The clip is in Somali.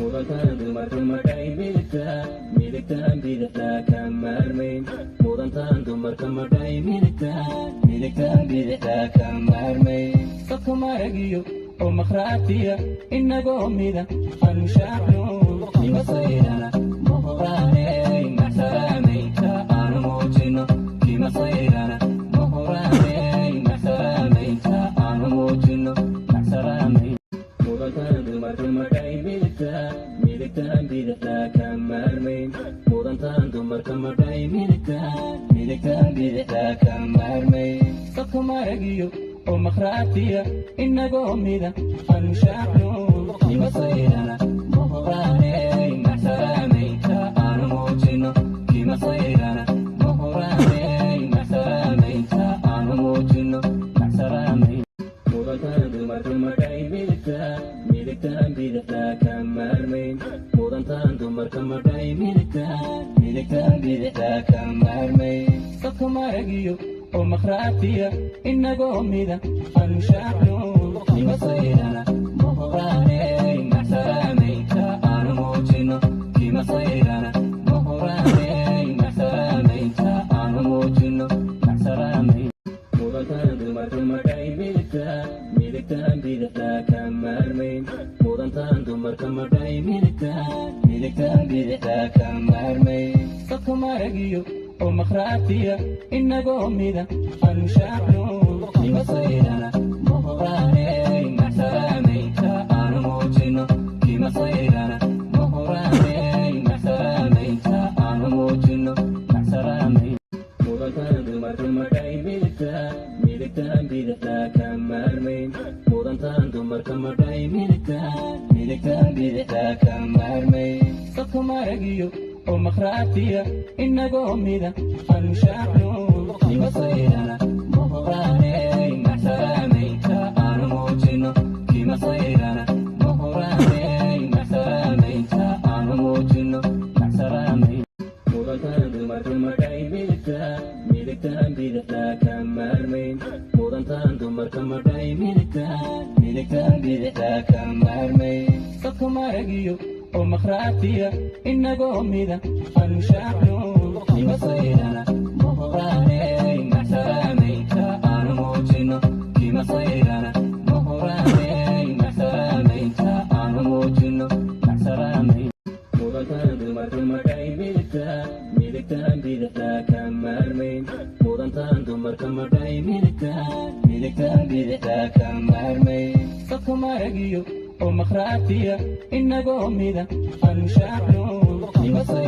Mudantaan dumarka madhay midigta, midigtaan bidixda ka maarmayn. Mudantaan dumarka madhay midigta, midigtaan bidixda ka maarmayn. Dadka maragiyo oo makhraatiya, inagoo mida aanu shaacno kimasayrana muhuraaney maxsalaamaynta aanu muujino, kimasayrana muhuraaney maxsalaamaynta aanu muujino maxsalaamayn. Mudantaan dumarka madhay midigta, midigtaan bidixda ka maarmayn. Mudantaan dumarka madhay midigta, midigtaan bidixda ka maarmayn. Dadka maragiyo oo makhraatiya, inagoo mida aanu shaacno kimasayrana muhuraaney maxsalaamaynta aanu muujino, kimasayrana muhuraaney maxsalaamaynta aanu muujino maxsalaamayn. Mudantaan dumarka madhay midigta, midigtaan bidixda ka maarmayn. Mudantaan dumarka madhay midigta, midigtaan bidixda ka maarmayn. Dadka maragiyo oo makhraatiya, inagoo mida aanu shaacno kimasayrana muhuraaney maxsalaamaynta aanu muujino, kimasayrana muhuraaney maxsalaamaynta aanu muujino maxsalaamayn. Mudantaan dumarka madhay midigta, midigtaan bidixda ka maarmayn. Mudantaan dumarka madhay midigta, midigtaan bidixda ka maarmayn. Dadka maragiyo oo makhraatiya, inagoo mida aanu shaacno kimasayrana muhuraaney maxsalaamaynta aanu muujino, kimasayrana muhuraaney maxsalaamaynta aanu muujino maxsalaamayn. Mudantaan dumarka madhay midigta, midigtaan bidixda ka maarmayn. Mudantaan dumarka madhay midigta, midigtaan bidixda ka maarmayn. Dadka maragiyo oo makhraatiya, inagoo mida aanu shaacno kimasayrana muhuraaney maxsalaamaynta aanu muujino, kimasayrana muhuraaney maxsalaamaynta aanu muujino maxsalaamayn. Mudantaan dumarka madhay midigta, midigtaan bidixda ka maarmayn. Mudantaan dumarka madhay midigta, midigtaan bidixda ka maarmayn. Dadka maragiyo oo makhraatiya, inagoo mida aanu shaacno kimasayrana muhuraaney maxsalaamaynta aanu muujino, kimasayrana muhuraaney maxsalaamaynta aanu muujino maxsalaamayn. Mudantaan dumarka madhay midigta, midigtaan bidixda ka maarmayn. Mudantaan dumarka madhay midigta, midigtaan bidixda ka maarmayn. Dadka maragiyo oo makhraatiya, inagoo mida aanu shaacno kimasay.